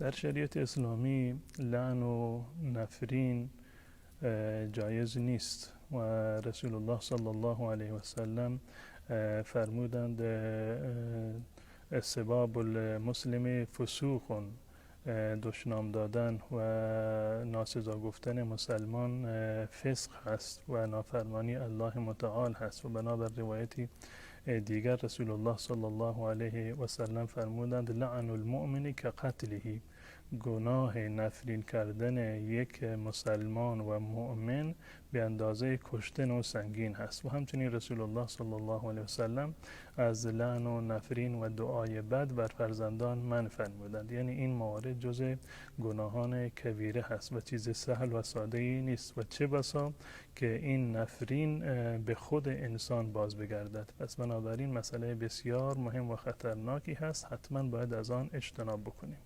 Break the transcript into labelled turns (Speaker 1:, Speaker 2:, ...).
Speaker 1: Дар шариати исломӣ лаъну нафрин ҷоиз нест ва Расулуллоҳ саллаллоҳу алайҳи васаллам фармуданд: «Сибобул муслими фусуқун». Душном додан ва носазо гуфтани мусалмон фисқ ҳаст ва нофармонии Аллоҳи мутаол ҳаст. Ва бинобар ривояти дигар Расулуллоҳ саллаллоҳу алайҳи васаллам фармуданд: «Лаънул муъмини кақатлиҳи». Гуноҳи нафрин кардани як мусалмон ва муъмин ба андозаи куштани ӯ сангин ҳаст. Ва ҳамчунин Расулуллоҳ саллаллоҳу алайҳи васаллам аз лаъну нафрин ва дуои бад бар фарзандон манъ фармуданд. Яъне ин маворид ҷузъи гуноҳони кабира ҳаст ва чизи саҳл ва содае нест ва чӣ басо ки ин нафрин ба худи инсон боз бигардад. Пас бинобар ин масъалаи бисёр муҳим ва хатарноке ҳаст, ҳатман бояд аз он иҷтиноб бикунем.